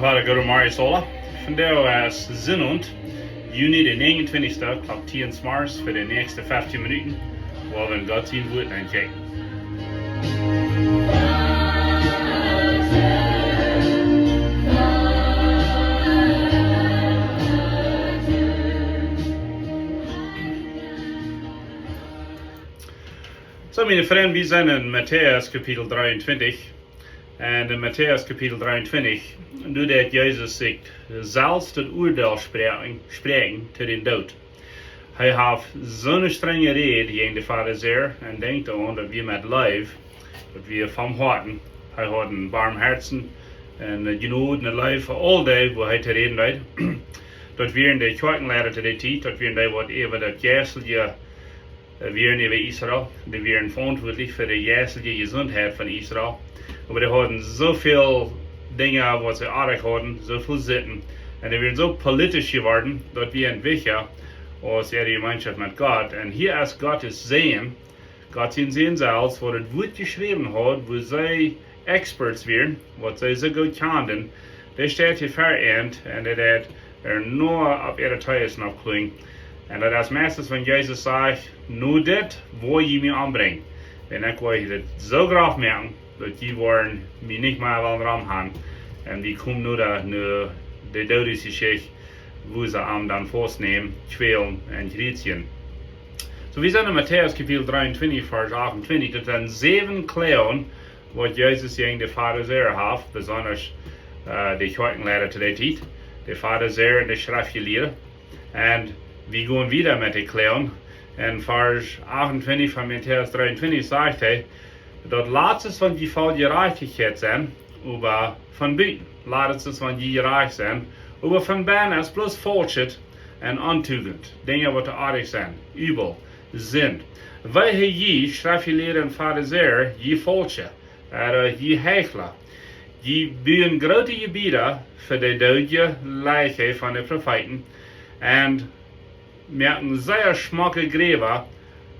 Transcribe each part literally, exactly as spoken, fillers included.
Goodemorjes aula. Vondoag es Sindach, Juni de näajenuntwintichste, Klock tieen zemorjes fa de näakjste feftieen Minuten, wua wie en Gott sien Wuat aunseenen. Soo, miene Frind, wie sent en Matäus Kapitel dreeuntwintich. Un en Matäus Kapitel dreeuntwintich, doa deed Jesus sikj selfst daut Uadeel spräakjen, spräakjen to dän Doot. Hee haft soone strenje Räd jäajen de Farisäa un denkjt aun, daut wie met Leew, daut wie von Hoaten, hee haud een Barmhoat un eene Jnod un eene Leew fa aul dee, wua hee to räden deed. Daut wieren de Kjoakjenleida to dee Tiet, daut wieren dee, waut äwa daut jeistelje, äh, wieren äwa Israel. Dee wieren veauntwuatlich fa de jeistelje Jesuntheit von Israel. Oba dee hauden soo väl Dinja, waut see oajch hauden, soo väl Sitten. Un dee wieren soo politisch jeworden, daut wia an wichtja aus äare Jemeenschoft met Gott. Un hia es Gott sien Sän, Gott sien Sän selfst, waut daut Wuat jeschräwen haud, wua see Experts wieren, waut see soo goot kjanden, dee steit hia ver an un dee deed ea no opp äare Teajes nopp kjikjen. Un daut es meistens, wan Jesus sajcht: "Nu dit woa jie mie ombrinjen. Un ekj woa junt soo groff moaken, daut jie woaren mie nich mea wellen rom han." Un dee komen nu doa, nu de Doodesjeschicht, wua see am dan faustnämen, kjwälen un kjriezjen. Soo, wie sent en Matäus Kapitel dreeuntwintich, Varsch achtuntwintich, daut sent säwen Kloagen, waut Jesus jäajen de Farisäa haft, besonda, äh, de Kjoakjenleida to dee Tiet, de Farisäa un de Schreftjelieede. Un wie gonen wieda met de Kloagen. En Varsch achtuntwintich von Matäus dreeuntwintich sajcht hee, daut lat soo aus wan jie voll Jerajchtichkjeit sent, oba von buten. Lat soo aus wan jie jerajcht sent, oba von bennen es bloos Faulschheit un Ontugent. Dinja, waut oajch sent, übel, Sind. Wee jie, Schreftjelieede un Farisäa, jie Faulsche, äh, jie Heichla. Jie buen groote Jebieda fa de doodje Leichen von de Profeeten un moaken sea schmocke Jräwa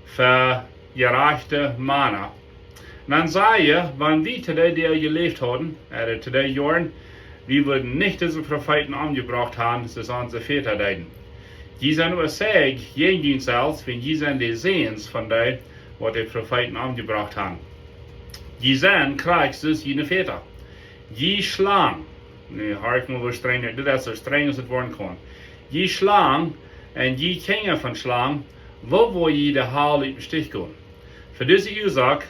fa jerajchte Mana. Dan saj jie: "Wan wie to dee Doag jeläft hauden, äh, to dee Joaren, wie wudden nich dise Profeeten omjebrocht han, soo aus onse Väta deeden." Jie sent oba Zeijen jäajen junt selfst, wiels jie sent de Säns von dee, waut de Profeeten omjebrocht han. Jie sent krakjt soo aus june Väta. Jie Schlangen. Nu, horch mol, woo strenj, dit es soo strenj aus et woaren kaun. Jie Schlangen un jie Kjinja von Schlangen, woo woa jie de Hal ut dän Stich gonen? Fa dise Uasoak,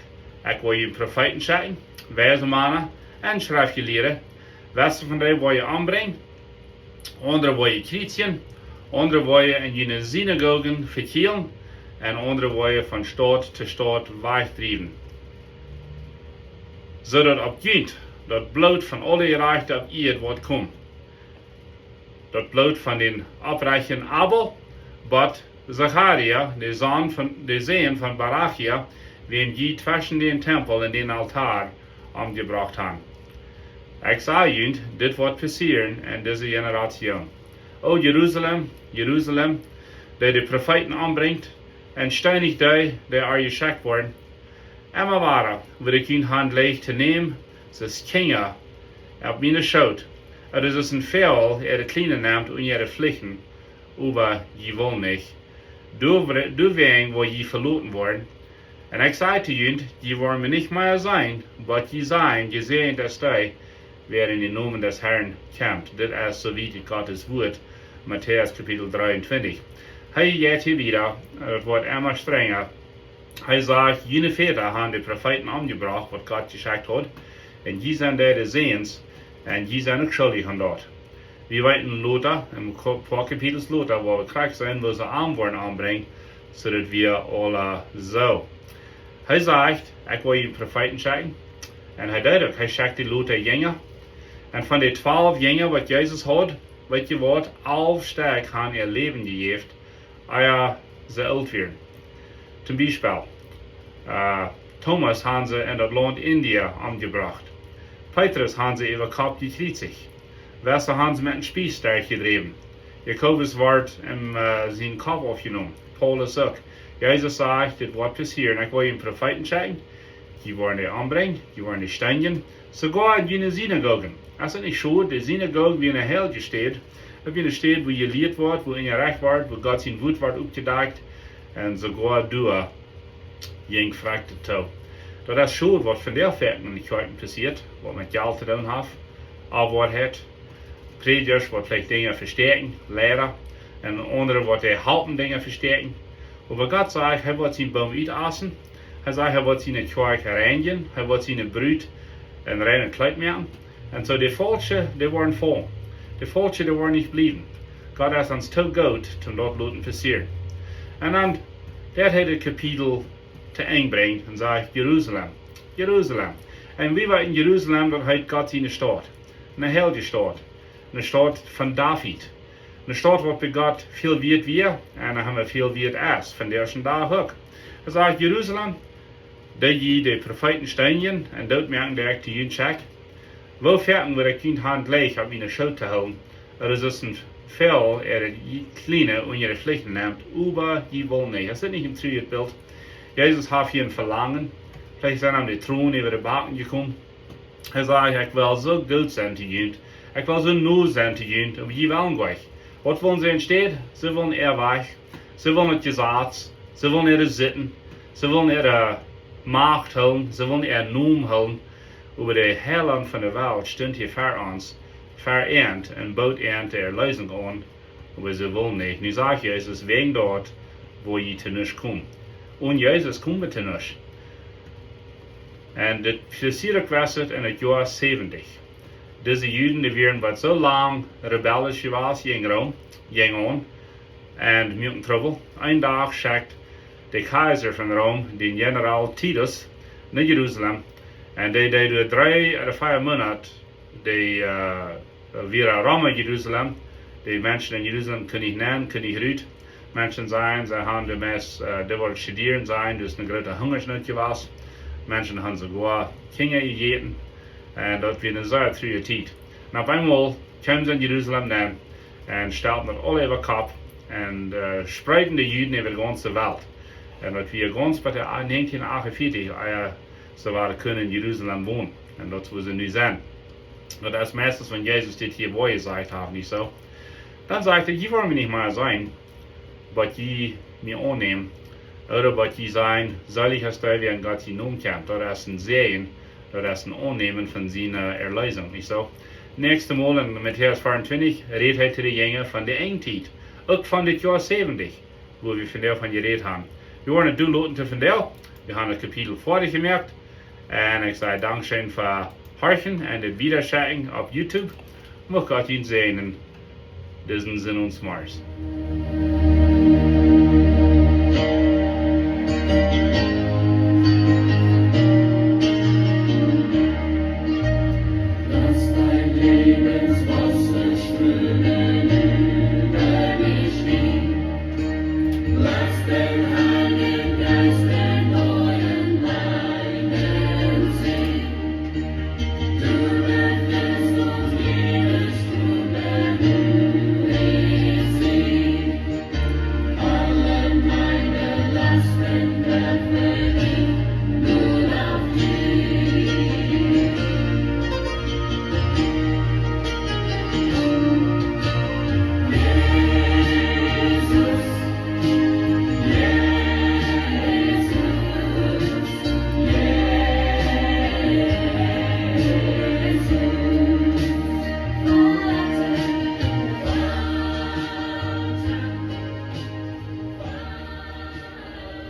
ekj woa junt Profeeten schekjen, weise Mana un Schreftjelieede. Wese von dee woa jie ombrinjen, aundre woa jie kjriezjen, aundre woa jie en june Sinagogen vekjielen un aundre woa jie von Staut to Staut wajchdriewen. Soo daut opp junt daut Bloot von aule Jerajchte opp Ieed woat komen. Daut Bloot von dän oprechten Abel, bat Zacharia, de Sän von, de Sän von Barachia, wäm jie tweschen dän Tempel un dän Altoa omjebrocht han. Ekj saj junt, dit woat passieren en dise Jeneratioon. O Jerusalem, Jerusalem, dee de Profeeten ombrinjt un steenicht dee, dee ar jeschekjt woaren. Emma wada wudd ekj junt han leicht to nämen, soo aus Kjinja opp mienen Schoot, ooda soo aus een Voagel äare Kjliene nemt unja äare Flichten, oba jie wullen nich. Doawäajen woa jie veloten woaren. Un ekj saj to junt, jie woaren mie nich mea seenen, bat jie sajen: Jesäajent es dee, wäa en dän Nomen des Herrn kjemt. Dit es soo wiet Gott sien Wuat, Matäus Kapitel dreeuntwintich. Hee jeit hia wieda, daut woat emma strenja. Hee sajcht: June Väta han de Profeeten omjebrocht, waut Gott jeschekjt haud, un jie sent dee de Säns, un jie sent uk schuldich aun daut. Wie weeten lota, een poa Kapitels lota, woa wie krakjt seenen, woo see am woaren ombrinjen, soo daut wie aula soo. Hee sajcht: Ekj woa junt Profeeten schekjen. Un hee deed uk, hee schekjt dee lota Jinja. Un von de twalf Jinja, waut Jesus haud, weet jie waut, alf Stekj han äa Läwen jejäft, ea see oolt wieren. Toom Biespel, äh, Thomas han see en daut Launt Indien omjebrocht. Petrus han see äwa Kopp jekjriezicht. Wesse han see met een Spieß derchjedräwen. Jakobus wort em, äh, sien Kopp aufjenomen. Paulus uk. Jesus sajcht: Dit woat passieren. Ekj woa junt Profeeten schekjen. Jie woaren dee ombrinjen, jie woaren dee steenjen. Soogoa en june Sinagogen. Es daut nich schod? De Synagoog wia eene heilje Städ. Daut wia eene Städ, wua jelieet wort, wua enjerecht wort, wua Gott sien Wuat wort oppjedakjt. Un soogoa doa jinkj Frakjt too. Daut es schod, waut vondoag foaken enne Kjoakjen passieet, waut met Jelt to doonen haft, Onwoarheit, Prädjasch, waut veleicht Dinja vestäakjen, Liera, un aundre, waut dee halpen Dinja vestäakjen. Oba Gott sajcht, hee woat sien Boom utausen, hee sajcht, hee woat siene Kjoakj reinjen, hee woat siene Brut een reinet Kjleet moaken. Un soo de Faulsche, dee woaren faulen. De Faulsche, dee woaren nich bliewen. Gott es ons too goot, om daut to loten passieren. Un dan, daut hee daut Kapitel to Enj brinjt un sajcht: Jerusalem, Jerusalem. Un wie weeten, Jerusalem, daut heet Gott siene Staut. Eene heilje Staut. Eene Staut von David. Eene Staut, waut bie Gott väl wieet wia, un dan haben wie väl wieet es, vondoag dän Dach uk. Hee sajcht: Jerusalem, dee jie de Profeeten steenjen un dootmoaken, dee ekj to junt schekj, woo foaken wudd ekj junt han jlikj opp miene Schoot to hoolen, ooda soo aus een Voagel äare Kjliene unja de Flinjel nemt, oba jie wellen nich. Es daut nich een truajet Bilt? Jesus haft hia een Velangen. Veleicht sent am de Tronen äwa de Backen jekomen. Hee sajcht: Ekj well soo goot sennen to junt. Ekj well soo no sennen to junt, oba jie wellen nich. Waut wellen see enne Städ? See wellen äa Wajch. See wellen daut Jesaz. See wellen äare Sitten. See wellen äare Macht hoolen. See wellen äaren Nomen hoolen. Oba de Heilaunt von de Welt stunt hia ver ons, ver an un boot an de Erleesunk aun. Oba see wellen nich. Nu sajcht Jesus: Wäajen daut woa jie to nuscht komen. Onen Jesus kome wie to nuscht. Un dit passieed uk, wia et, enne Joa säwentich. Dise Juden, dee wieren waut soo lang rebellisch jewast jäajen Rom, jäajen aun, un muaken Trubbel. Een Dach schekjt de Kjeisa von Rom dän Jeneraul Titus no Jerusalem. Un dee deed doa dree ooda vea Moonat, dee, äh, wia rom Jerusalem. De Menschen en Jerusalem kunnen nich nenn, kunnen nich rut. Menschen säden, see haben de meist, äh, dee wullen studieren, säden, doa es eene groote Hungasnoot jewast. Menschen haben soogoa Kjinja jejäten. Un daut wia eene sea truaje Tiet. Un opp eemol kjeemen see en Jerusalem nenn un stelden daut aul äwa Kopp un, äh, spreeden de Juden äwa de gaunze Welt. Un daut wia gaunz bat de, äh, näajentieen achtunvieetich, äh, see wieren kunnen en Jerusalem wonen. Un daut wua see nu sent. Daut es meist, wan Jesus dit hia woa jesajcht haft, nich soo? Dan sajcht hee: Jie woaren mie nich mea seenen, bat jie mie aunnämen, ooda bat jie sajen: Seelich es dee, wäa en Gott sienen Nomen kjemt. Daut es een Säajen, daut es een Aunnämen von siene Erleesunk, nich soo? Näakjstet Mol en Matäus vea un twintich rät hee to de Jinja von de Enjtiet, uk von dit Joa säwentich, wua wie vondoag von jerät haben. Wie woaren et doa loten fa vondoag. Wie haben daut Kapitel foadich jemoakt. Un ekj saj dankscheen fa horchen un dit wiedaschekjen opp YouTube. Mucht Gott junt säajnen disen Sindach zemorjes. Lass dein Lebenswasser strömen über dich hin. Lass den